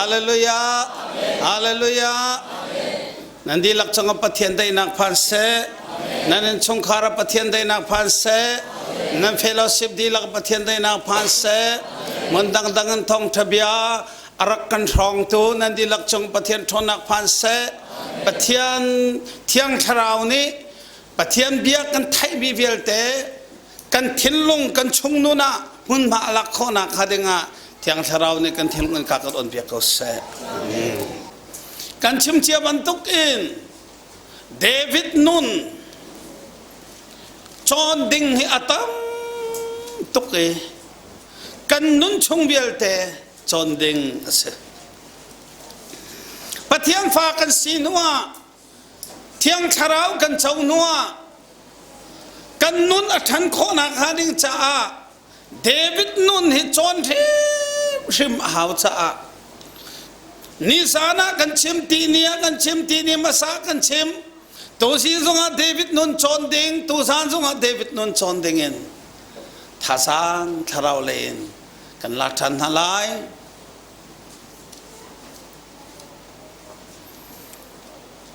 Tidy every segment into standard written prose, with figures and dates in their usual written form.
Hallelujah. Hallelujah. Nan dihlak cungah Pathian daihnak phan seh. Nan innchungkhar ah Pathian daihnak phan seh. Nan fellowship dihlak Pathian daihnak phan seh. Hmun dangdang in thawngṭha bia a rak kan hrawngtu nan dihlak cung Pathian ṭhawnnak phan seh. Pathian Thiang Thlarau nih Pathian bia kan theihmi vialte kan thinlung kan chungnun ah hmunhma a lak khawhnak hnga dingah Thiang Thlarau nih kan thinlung in ka kan on piak ko seh. Kan chim cia bantuk in David nun cawn ding hi a tam tuk i kan nun chung vialte cawn ding a si. Pathian fa kan si hnu ah Thiang Thlarau kan co hnu ah kan nun a ṭhan khawhnak hnga ding caah David nun hi cawn hrimhrim a hau caah nizan ah kan chim tihni ah kan chim tihni hmasa kan chim tuzing zongah David nun cawn ding tuzan zongah David nun cawn ding in thazaang thlarau lei in kan lak ṭhan hna lai.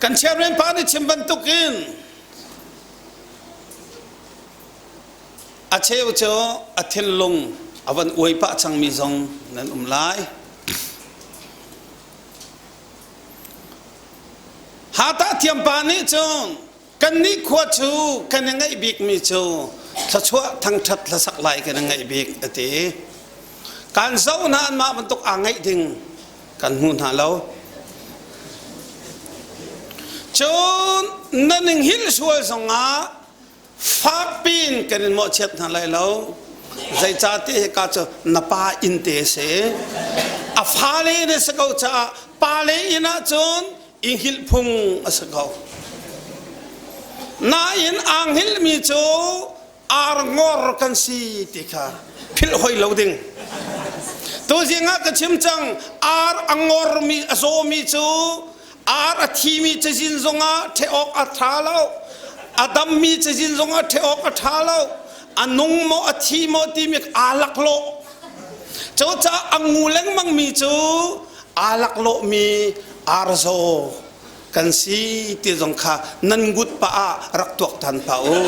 Kan chairman pa nih chim bantukin a cheu cu a thinlung a van uai pah cangmi zong nan um lai. Hata thiam pa nih cun kannih khua cu kan i ngaih bikmi cu thluachuah thangṭhat hlasak lai kan i ngaih bik a ti. Kan zoh hna anmah bantuk aa ngaih ding kan hmu hna lo. Cun na ning hil sual zongah fakpi in kan in mawhchiat hna lai lo. Zeicahtiah hika cu na pa inn te a si. A fale inn a si ko caah pale inn ahcun i hngilh phung a si ko. Nain aa hngilhmi cu arngor kan si ti kha philh hoi lo ding. Tuzing ah ka chim cang ar a ngormi a zawmi cu ar a thimi cazin zongah ṭhe awk a ṭha lo. A dammi cazin zongah ṭhe awk a ṭha lo. A nung maw a thi maw timi aa laklawh. Cucaah a ngu lengmangmi cu aa laklawhmi arzaw kan si ti zong kha nan ngut pah ah rak tuaktan pah u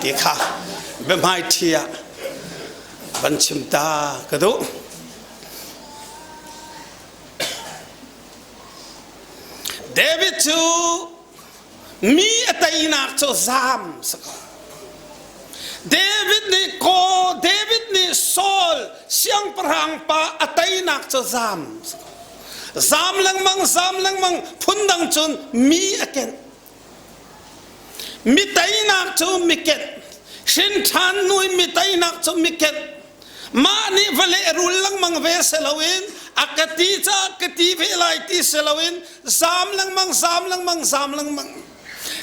ti kha biahmaiṭhi ah van chim ta ka duh. David cu mi a teinak cu zaam si ko. David nih ko David nih Saul siangpahrang pa a teinak cu zaam si ko. Zaam lengmang zaam lengmang phundang cun mi a kenh. Mi teinak cu mi kenh. Hrin ṭhan nui mi teinak cu mi kenh. Mah nih va lehrul lengmang ve si loin a ka ti caah ka ti ve lai ti si loin zaam lengmang zaam lengmang zaam lengmang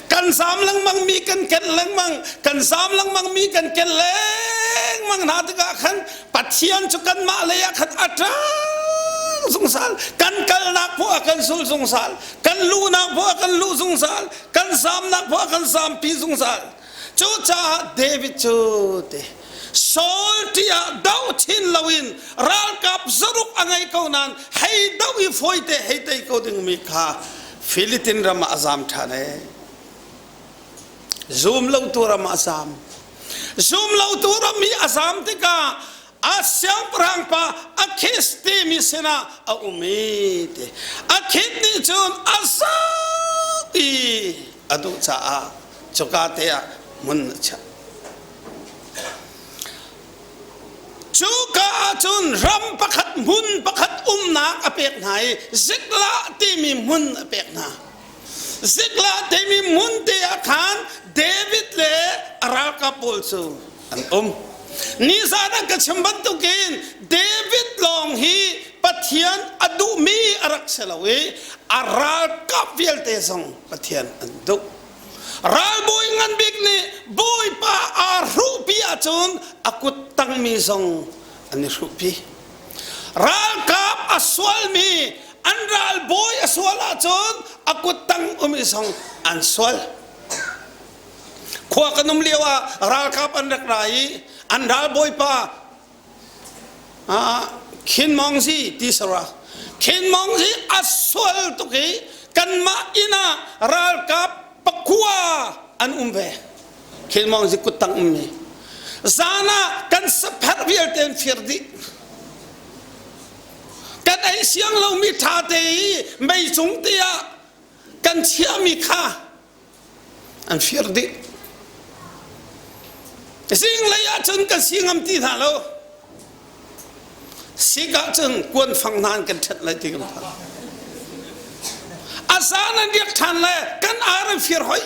kan zaam lengmang mi kan kenh lengmang kan zaam lengmang mi kan kenh lengmang hna tikah khan Pathian cu kanmah lei ah khan a ṭang zungzal kan kalnak poah a kan sul zungzal kan luhnak poah a kan luh zungzal kan zaamnak poah a kan zaampi zungzal cucaah David cu te Saul tiah do chin loin ralkap zaruk a ngei ko nain hei do i fawite hei tei ko dingmi kha Philitin ram ah a zam ṭhan ee. Zum lotu ram ah a zam. Zum lotu ram i a zam tikah a siangpahrang pa Akis timi sinah a um i ti. Akis nih cun a zam i a duh caah cuka te ah hmun a chiah. Cuka ahcun ram pakhat hmun pakhat umnak a pek hna i Ziklah timi hmun a pek hna. Ziklah timi hmun te ah khan David le a ralkap pawl cu an um. Nizan ah ka chim bantukin David lawng hi Pathian a duhmi a rak si lo i a ralkap vialte zong Pathian an duh. Ralbawi ngan bik nih Bawipa aa hruhpi ahcun a kut tangmi zong an i hruhpi. Ralkap a sualmi an ralbawi a sual ahcun a kut tang umi zong an sual. Khua kan um lio ah ralkap an rak ra i an ralbawipa Khin Mawng Zi ti sara. Khin Mong hi a sual tuk i kanmah inn ah ralkap pakua an um ve. Khin Mong hi kuttang ummi. Zan ah kan sapherh vialte an fir dih. Kan ei siang lomi ṭha te i mei cung te ah kan chiahmi kha an fir dih. Zinglei ahcun kan si ngam ti hna lo. Sik ahcun kuanfang hna an kan ṭhet lai ti kan phan. A zan an riak ṭhan le kan ar an fir hoi.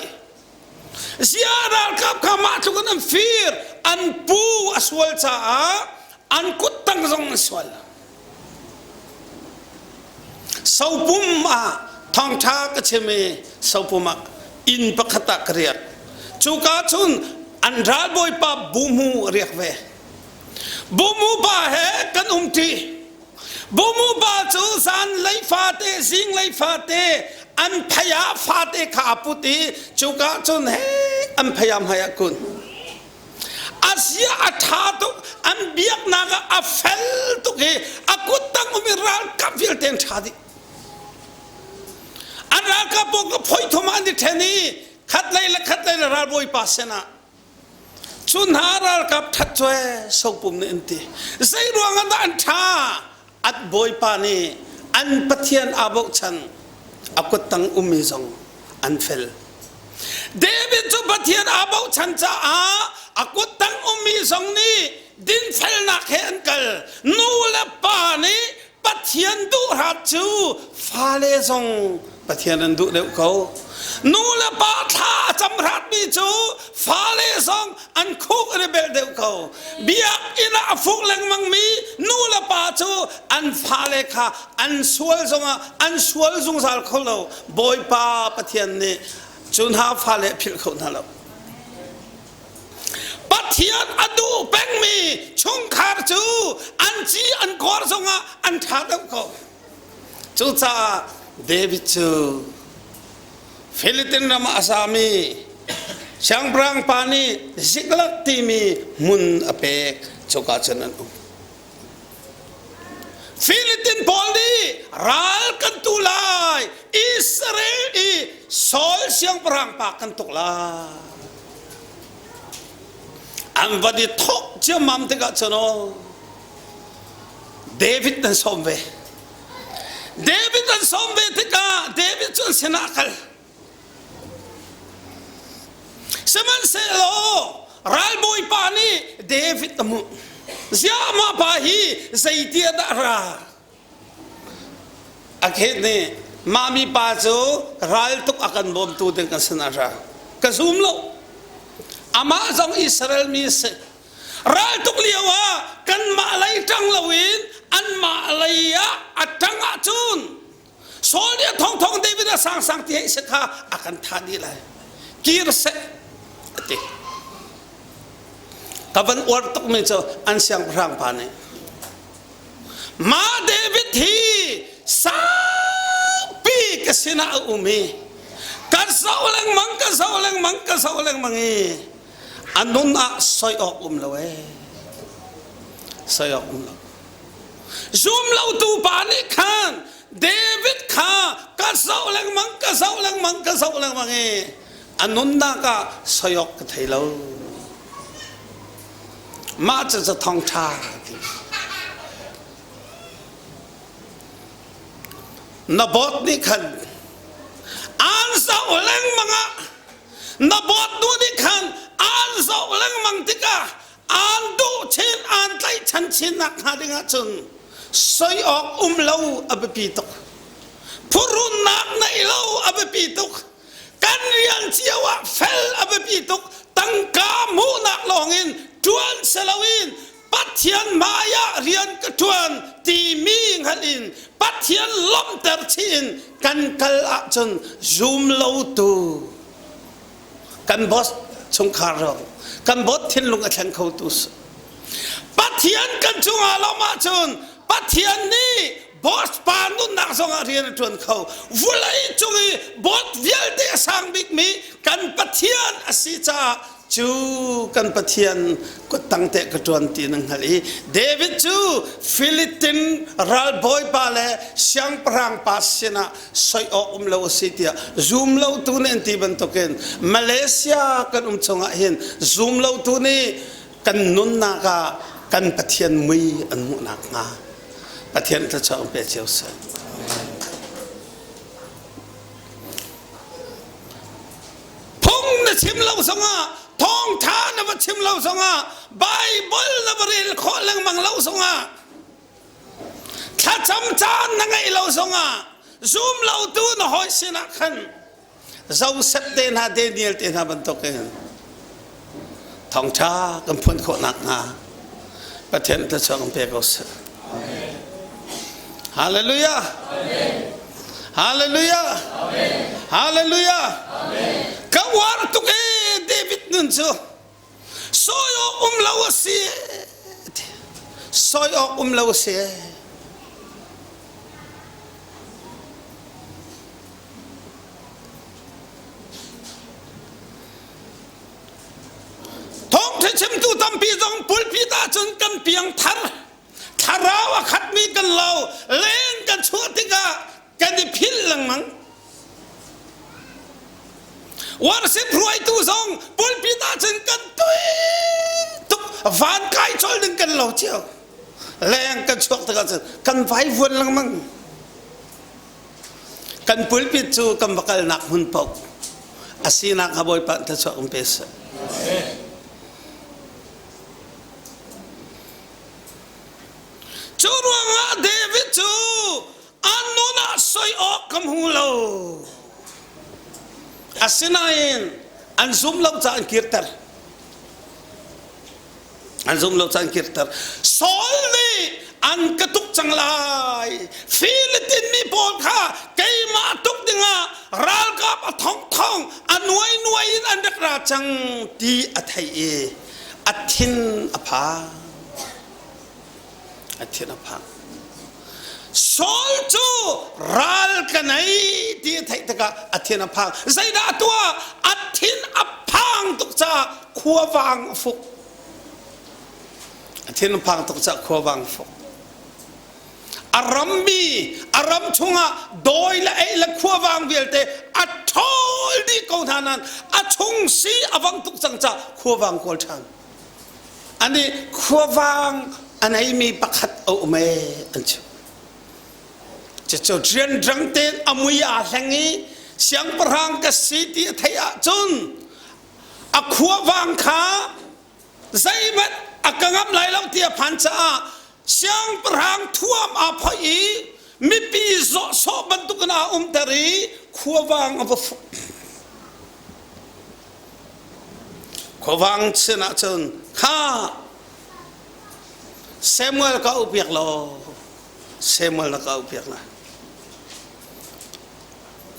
Zia ralkap kha mah tluk in an fir. An pu a sual caah an kuttang zong an sual. Sopum ah thawngṭha ka chim i Sopum ah inn pakhat ah ka riak. Cuka cun an ralbawipa Bumu a riak ve. Bumu pa he kan umṭi. Bumu pa cu zanlei fate, zinglei fate an phei ah fate kha a put i cuka cun he an phei ah hmai ah kun. A zia a ṭha tuk, an biaknak ah a fel tuk i a kuttang um i ralkap vialte an ṭha dih. An ralkap pawl ka phoi thum ah an i ṭhen i khatlei le khatlei le ralbawipa sinah cu hna ralkap ṭhat cu sopum nih an ti. Zei ruangah dah an ṭha? At bawipa nih an Pathian aa bochan a kuttang ummi zong an fel. David cu Pathian aa bochan caah a kuttang ummi zong nih dinfelnak he an kal. Nu le pa nih Pathian duhrat cu fale zong Pathian an duh deuh ko. Nu le pa thla a cam hratmi cu fale zong an khuk an i belh deuh ko. Biakinn ah a fuk lengmangmi nu le pa cu an fale kha an sual zongah an sual zungzal kho lo. Bawipa Pathian nih cu hna fale a philh kho hna lo. Pathian a duh pengmi chungkhar cu an ci an kawr zongah an ṭha deuh ko. Cucaah David cu Philippine ram ah a sami siangpahrang pa nih Ziklag timi hmun a pek cuka cun an um. Philippine pawl nih ral kan tu lai Israel i Saul siangpahrang pa kan tuk lai. An van i thawh ciammam tikah cun aw David an sawm ve. David an sawm ve tikah David cu an sinah a kal. Sihmanhsehlaw ralbawipa nih David a hmuh. Ziah mah pa hi zeiti ah dah a ra? A khet nih mah mi pa cu raltuk a kan bawmtu ding kan sinah a ra. Ka zum lo. Amah zong Israel mi a si. Raltuk lio ah kanmah lei ṭang loin anmah lei ah a ṭang ahcun Saul nih a thongthong David a sangsang ti hei si kha a kan thah dih lai. Kir seh a ti. Ka van uar tukmi cu an siangpahrang pa nih mah David hi saupi ka sinah a um i ka zoh lengmang ka zoh lengmang ka zoh lengmang i A nun ah soi awk um lo ee. Soi awk um lo. Zum lotu pa nih khan David kha ka zoh lengmang ka zoh lengmang ka zoh lengmang i a nunnak ah soi awk ka thei lo. Mah cu cu thawngṭha ti. Naboth nih khan an zoh lengmang ah Naboth nu nih khan aan zoh lengmang tikah aan duh chin aan tlaihchan chin nak hnga ding ahcun soi awk um lo a biapi tuk. Phurunnak neih lo a biapi tuk. Kan rian cio ah fel a biapi tuk. Tangka hmuhnak lawngin ṭuan si loin Pathian hmaiah rian ka ṭuan timi hngalh in Pathian lawmhter chih in kan kal ahcun zum lotu kan boss chungkhar ro kan boss thinlung a thleng khotu si. Pathian kan cungah lawm ahcun Pathian nih boss pa nunnak zongah rian a ṭuan kho. Vulei cung i bawt vialte a sang bikmi kan Pathian a si caah cu kan Pathian kuttang te ka ṭuan ti na hngalh i David cu Philitin ralbawipa le siangpahrang pa sinah soi awk um lo a si tiah zum lotu nih an ti bantukin Malaysia kan um chungah hin zum lotu nih kan nunnak ah kan Pathian mui an hmuh nakhnga Pathian thluachuah pe cio seh. Phung na chim lo zongah thawngtha na va chim lo zongah Bible na va rel khawh lengmang lo zongah thlacam caan na ngeih lo zongah zum lotu na hawi sinah khan Joseph te hna Daniel te hna bantukin thawngtha kan phuan khawh nakhnga Pathian thluachuah kan pe ko seh. Hallelujah. Hallelujah. Hallelujah. Ka uar tuk ee David nun cu. Sawi awk um lo a si. Sawi awk um lo a si. Thawngṭha chimtu tampi zong pulpit ahcun kan piang thar. Thlarau a khatmi kan lo. Leng kan chuah tikah kan i philh lengmang. Worship hruaitu zong pulpit ahcun kan tui tuk van kai colh ding kan lo cio. Leng kan chuak tikah cun kan vaivuan lengmang. Kan pulpit cu kan va kalnak hmun paoh a sinak kha Bawipa thluachuah kan pe seh. Cu ruangah David cu an nun ah soi awk ka hmu lo. Asinain an zum lo caah an kirter. An zum lo caan kirter. Saul nih an ka tuk cang lai. Philitin mi pawl kha keimah tuk dingah ralkap a thongthong a nuai nuai in an rak ra cang ti a theih i a thin a phang. A thin a phang. Saul cu ral ka nei ti a theih tikah a thin a phang. Zeidah a tuah? A thin a phang tuk caah khuavang a fuk. A thin a phang tuk caah khuavang a fuk. A rammi, a ram chungah dawi le ei le khuavang vialte a ṭhawl dih ko hna nain a chung si a vang tuk cang caah khuavang kawl ṭhan. Ani khuavang a neimi pakhat a um ee an chim. Cucu rianrang tein a mui aa hleng i siangpahrang ka si ti a theih ahcun a khuavang kha zeihmanh a ka ngamh lai lo ti a phan caah siangpahrang thuam aa phoih i mipi zawhsawh bantukin aa umter i khuavang a va fuk. Khuavang sin ahcun kha Samuel ka auhpiak law Samuel na ka auhpiak lai.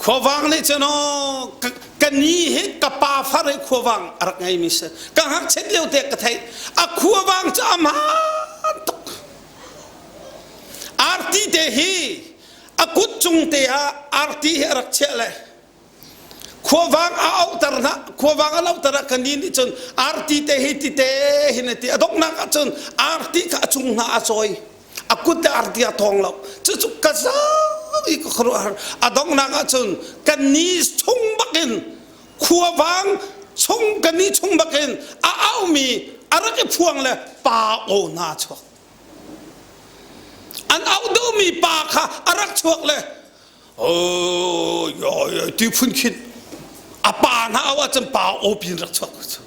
Khuavang nih cun aw ka ni hi ka pa far hi khuavang a rak ngeimi si. Ka ngakchiat lio te ka theih. A khuavang cu a hmaan tuk. Arti te hi a kut cung te ah arti hi a rak chiah le Khuavang a auhter hna khuavang a lohter ah kan nih cun arti te hi ti te hin a ti a donghnak ah cun arti kha a cung hna a cawi a kut le arti a thawng lo cucu ka zau i ka khuaruahhar a donghnak ah cun kan ni chung bakin khuavang chung kan ni chung bakin a aumi a rak i phuang le pa aw hna chuak an auh duhmi pa kha a rak chuak le ti phun khin a pa hna au ahcun pa aw pin rak chuak cu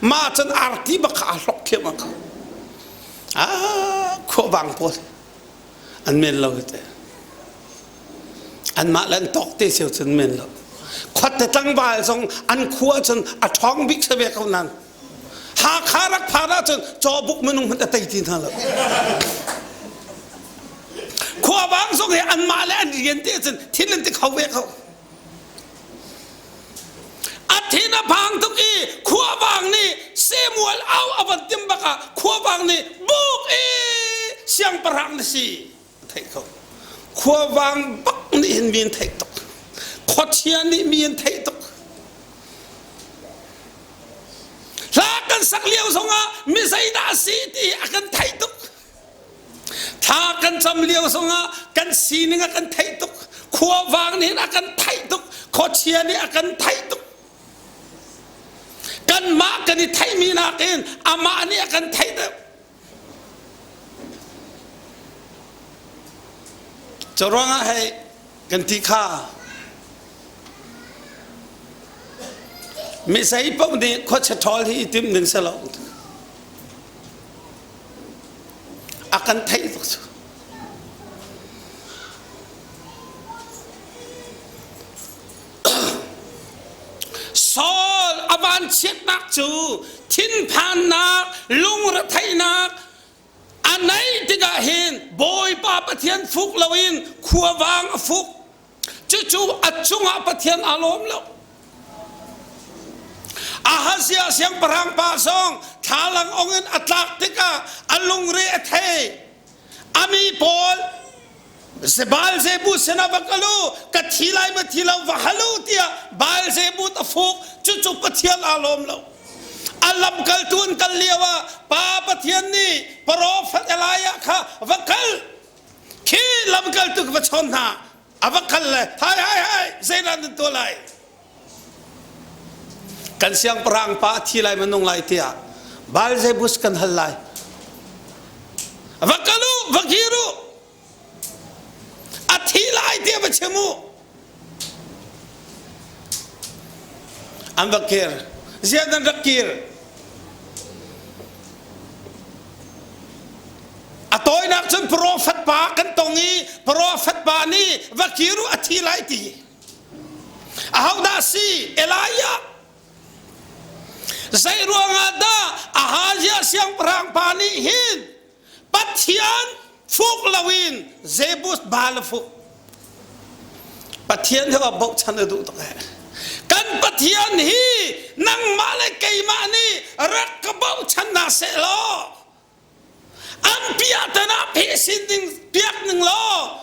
mah cun arti bak kha aa hlok thiam ah kha ah khuavang pawl an men lo te anmah le an tawk te cio cun men lo khuate tlangval zong an khua cun a ṭhawng bik se ve ko nan Hakha rak phan ahcun cawbuk minung hmanh a tei ti hna lo. Khuavang zong hi anmah le an rian te cun thin an ti kho ve ko. A thin a phang tuk i khuavang nih Samuel au a van tim bak ah khuavang nih buk i siangpahrang na si a theih ko. Khuavang bak nih hin mi an theih tuk. Khuachia nih mi an theih tuk. Hla kan sak lio zongah mi zeidah a si ti a kan theih tuk. Thla kan cam lio zongah kan sining a kan theih tuk. Khuavang nih a kan theih tuk. Khuachia nih a kan theih tuk. Kanmah kan i theihmi nakin amah nih a kan theih deuh. Cu ruangah hei kan ti kha mi zei paoh nih khuachia ṭhawl hi i timh ning selaw a kan theih tuk cu. Saul a vanchiatnak cu thinphannak, lungretheihnak a neih tikah hin Bawipa Pathian fuk loin khuavang a fuk. Cucu a cungah Pathian aa lawm lo. Ahaziah siangpahrang pa zong thlalang ong in a tlak tikah a lungre a thei. A mi pawl Baal-zebub sinah va kal u, ka thi lai ma thi lo va hal u tiah Baal-zebub a fuk. Cucu Pathian aa lawm lo. A lamkaltu an kal lio ah Pa Pathian nih profet Elijah kha va kal. Khi lamkaltu va chawn hna. A va kal le hai hai hai zeidah nan tuah lai? Kan siangpahrang pa a thi lai ma nung lai tiah Baal-zebus kan hal lai. Va kal u, va kir u. A thi lai tiah va chim u. An va kir. Ziah nan rak kir? A tawinak cun profet pa kan tong i profet pa nih va kir u a thi lai ti. Ahodah si? Elijah. Zei ruangah dah Ahaziah siangpahrang pa nih hin Pathian fuk loin Jebus Baal a fuk. Pathian hi bochan a duh tuk eh. Kan Pathian hi nangmah le keimah nih rak ka bochan hna seh law an piahtana phesin ding piak ning law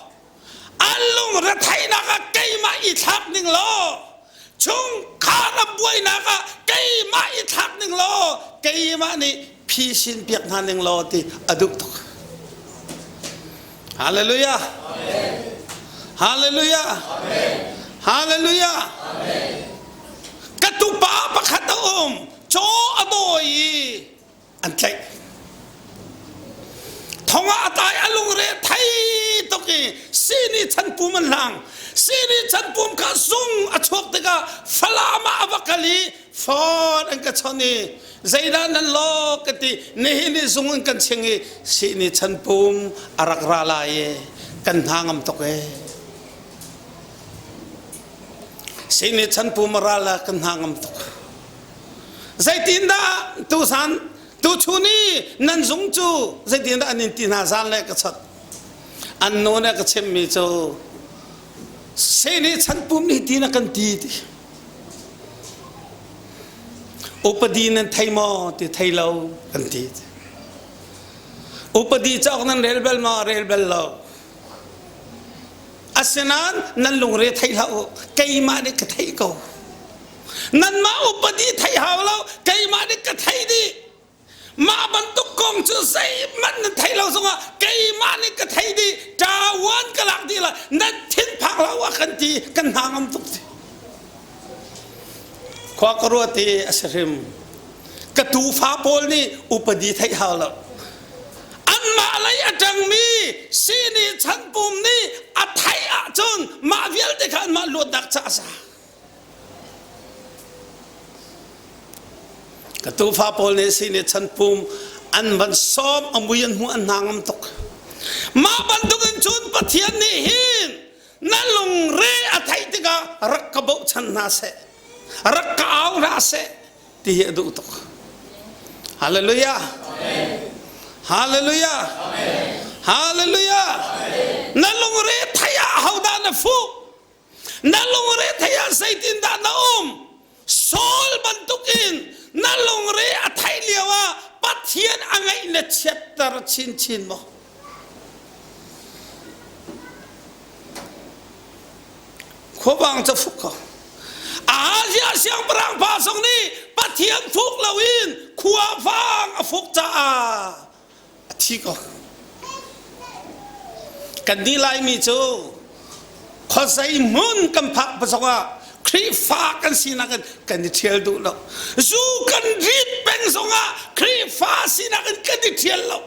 an lung retheihnak ah keimah i thlak ning law chungkhar a buainak ah keimah i thlak ning law keimah nih phisin piak hna ning law ti a duh tuk. Hallelujah. Hallelujah. Hallelujah. Ka tupa pakhat a um caw a dawi i an tlaih. Thong ah a tlai a lungre thei tuk i sini chan pum an hlang. Sini chan pum kha zung a chuak tikah Falam ah a va kal i phone an ka chawnh i zeidah nan law ka ti nihin i zung in kan ching i sini chan pum a rak ra lai i kan hna ngam tuk e. Sini chan pum a ra la kan hna ngam tuk. Zeitindah tuzan tuchun i nan zung cu zeitindah an in ti hna zan le ka chat an nu nih ka chimmi cu seni chan pum nih ti na kan ti ti upadi nan thei maw ti thei lo kan ti upadi cauk nan rel bal maw rel bal lo asinain nan lungre thei hlah u keimah nih ka theih ko Nanmah upadi theih hau lo, keimah nih ka thei dih. Mah bantuk kong cu zeihmanh nan thei lo zongah keimah nih ka thei dih. Ṭawan ka lak dih lai. Nan thinphang hlah u a kan ti, kan hna ngam tuk ti. Khua ka ruat i a si hrim. Ka tufa pawl nih upadi theih hau lo. Anmah lei a ṭangmi sini chanpum nih a theih ahcun mah vialte kha anmah luatnak ca a sa. Ka tufa pawl nih sini chan pum an van sawm a mui an hmuh an hna ngam tuk. Mah bantukin cun Pathian nih hin na lungre a theih tikah rak ka bochan hna seh, rak ka au hna seh ti hi a duh tuk. Hallelujah. Hallelujah. Hallelujah. Na lungre theih ah hodah na fuh? Na lungre thei ah zeitindah na um? Saul bantukin na lungre a theih lio ah Pathian a ngaih na chiatter chinchin maw? Khuavang cu fuk ko. Ahazia siangpahrang pa zong nih Pathian fuk loin khuavang a fuk caah a thi ko. Kannih Laimi cu khuazei hmun kan phak zongah Khrihfa kan sinak in kan i ṭhial duh lo. Zu kan rit peng zongah Khrihfa sinak in kan i ṭhial lo.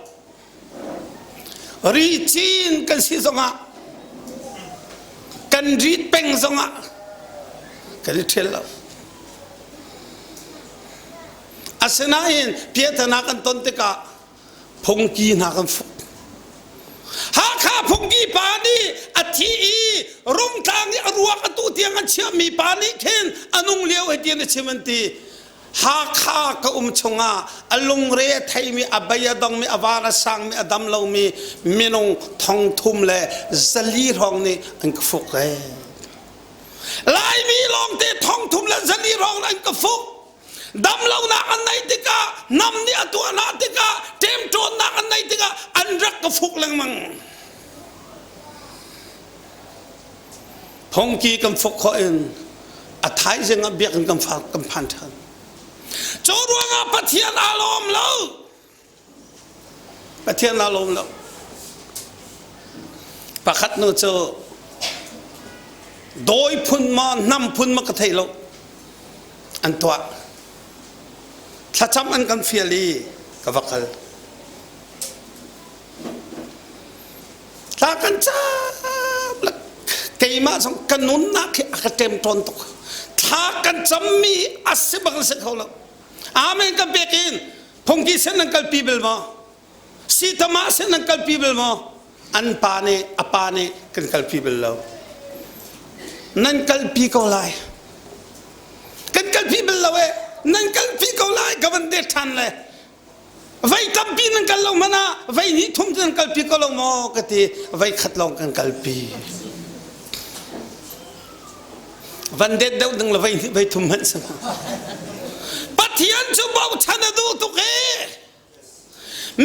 Ri cin kan si zongah kan rit peng zongah kan i ṭhial lo. Asinain piahtana kan ton tikah phungki hna kan fuk. Hakha phungki pa nih a thi i Rungtlang i a ruak atu tiang an chiahmi pa nih khin a nung lio hei tian a chim an ti. Hakha ka um chungah a lungre a theimi, a bei a dongmi, a var a sangmi, a dam lomi minung thongthum le zali hrawng nih an ka fuk ee. Laimi lawngte thongthum le zali hrawng an ka fuk. Dam lonak an neih tikah, nam nih a tuah hna tikah, ṭemṭawnnak an neih tikah an rak ka fuk lengmang. Phungki kan fuk khawh in a thaizing ah biakinn kan fa kan phan ṭhan. Cu ruangah Pathian aa lawm lo. Pathian aa lawm lo. Pakhat nu cu dawi phun ma hnam phun ma ka thei lo an tuah. Thlacam an kan fial i ka va kal. Thla kan cam le keimah zong ka nunnak hi a ka ṭemṭawn tuk. Thla kan cammi a si bak si kho lo. Amen kan pek in phungki sen nan kalpi bel maw? Sitama sen nan kalpi bel maw? An pa nih a pa nih kan kalpi bel lo. Nan kalpi ko lai. Kan kalpi bel lo e. Nan kalpi ko lai ka van det ṭhan le. Vei tampi nan kal lo hmanh ah vei hnih thum nan kalpi ko lo maw ka ti vei khat lawng kan kalpi. Van det deuh ding le vei hnih vei thum hmanh si Pathian cu bochan a duh tuk i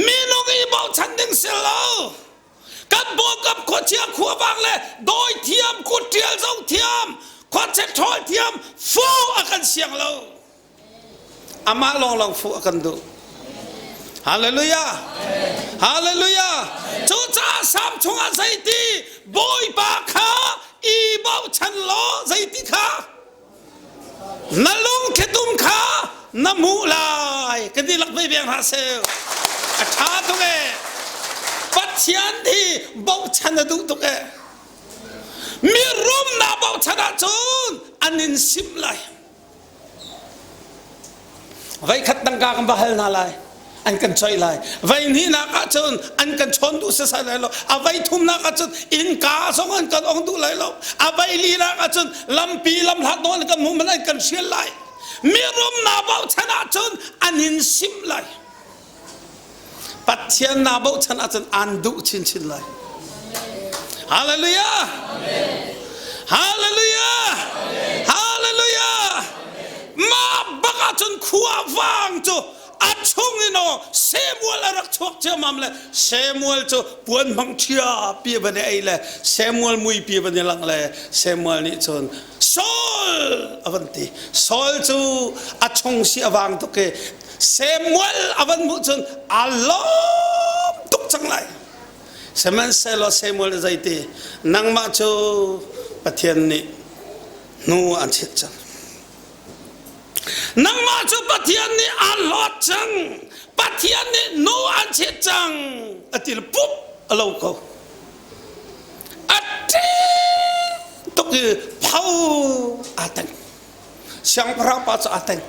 minung i bochan ding si lo. Kan bawkap khuachia khuavang le dawi thiam kutṭial zong thiam khuache ṭhawl thiam fu a kan siang lo. Amah lawnglawng fuh a kan duh. Hallelujah. Hallelujah. Cucaah Salm chungah zeiti Bawipa kha i bochan law zeiti kha na lungthlitum kha na hmuh lai. Kan dihlak ve veng hlah seh. A ṭha tuk ee. Pathian hi bochan a duh tuk ee. Mi rum naa bochan ahcun an in simh lai. Voikhat tangka kan va hal hna lai an kan coih lai voi hnihnak ahcun an kan chawn duh sasai lai lo a voi thumnak ahcun innka zong an kan ong duh lai lo a voi linak ahcun lampi lamhlat nawn kan hmuh man an kan hrial lai mirum naa bochan ahcun an in simh lai Pathian naa bochan ahcun aan duh chinchin lai. Hallelujah! Hallelujah! Hallelujah! Mah bak ahcun khua vang cu a chung in aw Samuel a rak chuak ciammam le Samuel cu puan hmang ṭhia pi van i ei le Samuel mui pi van i langh le Samuel nih cun Saul a van ti. Saul cu a chung si a vang tuk i Samuel a van hmuh cun aa lawm tuk cang lai. Sihmanhsehlaw Samuel nih zeiti nangmah cu Pathian nih hnu an chit cang. Nangmah cu Pathian nih aa hlawt cang. Pathian nih nu an chit cang. A ti le pup a lo ko. A ṭih tuk i pho aa teng. Siangpahrang pa cu aa teng.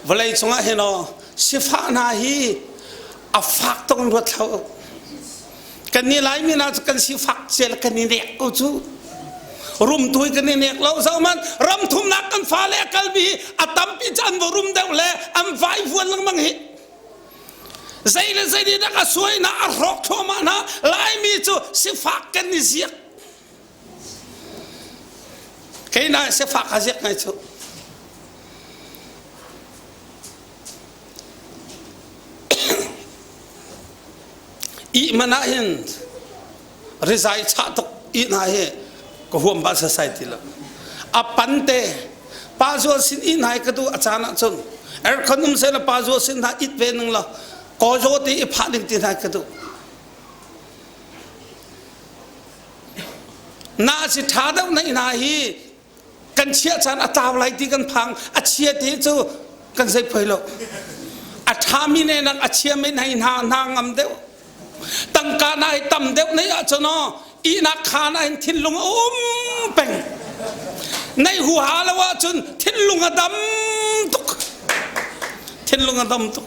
Vawlei cungah hin aw sifah hna hi a fak tuk in ruat hlah u. Kan nih Laimi hna cu kan sifak cia le kan i nek ko cu. Rum tu hi kan i nek lo zohman ram thumnak kan fale a kalmi hi a tampi cu an va rum deuh le an vai vuan lengmang hi. Zei le zei nih dah a suai hna a hrawk thluahmah hna Laimi cu sifak kan i ziak. Kei na sifak a ziak ngai cu. Ih man ah hin rizai chah tuk ih hna hi. Ka huam ba sasai ti lo. A pan te pa zual sin in hai ka du a caan ah cun aircon um se la pa zual sin hna it ve ning la ko zo ti i phah ding ti hna ka du. Na si tha deuh na ina hi kan chia caan a tlau lai ti kan phang a chia ti cu kan zei phoi lo a ṭhami ne nak a chia mi hei hna hna ngam deuh tangka na hi tam deuh nei ahcun aw ihnak khaan ah hin thinlung a um peng nei huha lo ahcun thinlung a dam tuk thinlung a dam tuk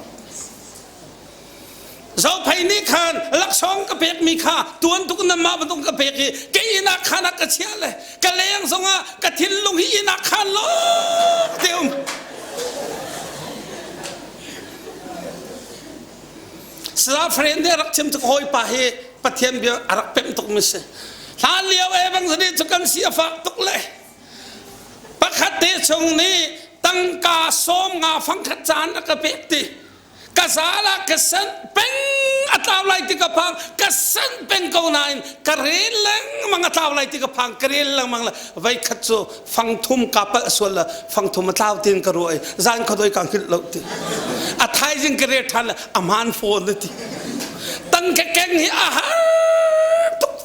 Zophei nih khan laksawng ka pekmi kha tuan tuk na mah bantuk ka pek i kei inn ah khan ah ka chiah le ka leng zongah ka thinlung hi inn ah khan lawng te um. Sala friend nih a rak chim tuk hawipa hi Pathian bia a rak pemh tuk mi si. Hlan lio evangelist cu kan si a fak tuk le pakhat te chung nih tangka sawm nga fangkhat caan a ka pek ti ka zal ah ka sanh peng a tlau lai ti ka phang ka sanh peng ko nain ka rel lengmang a tlau lai ti ka phang ka rel lengmang le voi khat cu fang thum ka palh sual le fang thum a tlau tin ka ruah i zan khuadoi ka hngilh lo ti a thaizing ka rel ṭhan le a hmaan fawn ti tang ka keng hi a har tuk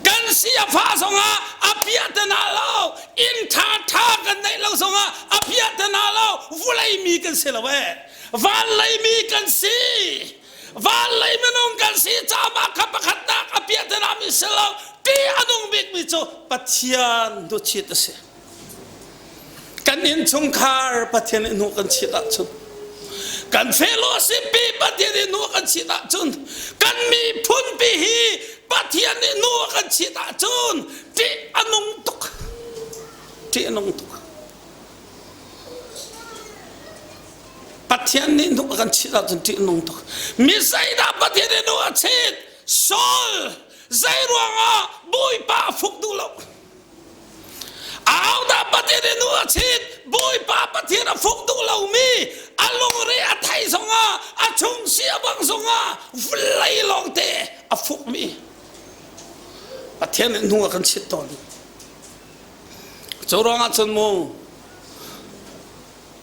Kan si a fah zongah a piahtana lo, inn ṭhaṭha kan neih lo zongah a piahtana lo, vulei mi kan si lo ee. Van lei mi kan si. Van lei minung kan si caah kha pakhatnak a piahtana mi si lo. Ti a nung bikmi cu Pathian duhchit a si. Kan innchungkhar Pathian nih hnu kan chit ahcun kan fellowship pi Pathian nih hnu kan chit ahcun kan miphun pi hi Pathian nih hnu kan chit ahcun ṭih a nung tuk ṭih a nung tuk Pathian nih hnu kan chit ahcun ṭih a nung tuk mi zeidah Pathian nih hnu a chit Saul zei ruangah Bawipa a fuk duh lo Ahodah Pathian in nu a chit Bawipa Pathian a fuk duh lomi a lungre a thei zongah a chung si a bang zongah vawlei lawngte a fukmi Pathian nih hnu a kan chit tawn. Cu ruangah cun mu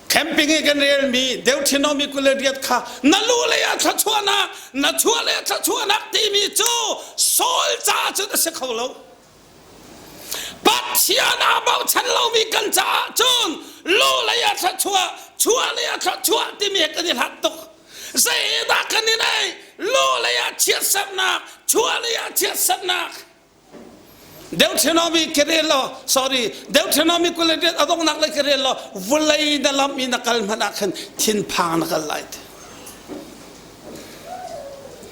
camping i kan relmi Deuteronomy 28 kha na lu lei ah thluachuahnak na chuah lei ah thluachuahnak timi cu Saul caah cun a si kho lo. Pathian aa bochan lomi kan caah cun lu lei ah thluachuah, chuah lei ah thluachuah timi he kan i hlat tuk. Zeidah kan i neih? Lu lei ah chiatsernak, chuah lei ah chiatsernak. Deuteronomy ka rel law, sorry, Deuteronomy 28 a donghnak lei ka rel law, vulei na lam i na kal hmanh ah khan thinphang na kal lai ti.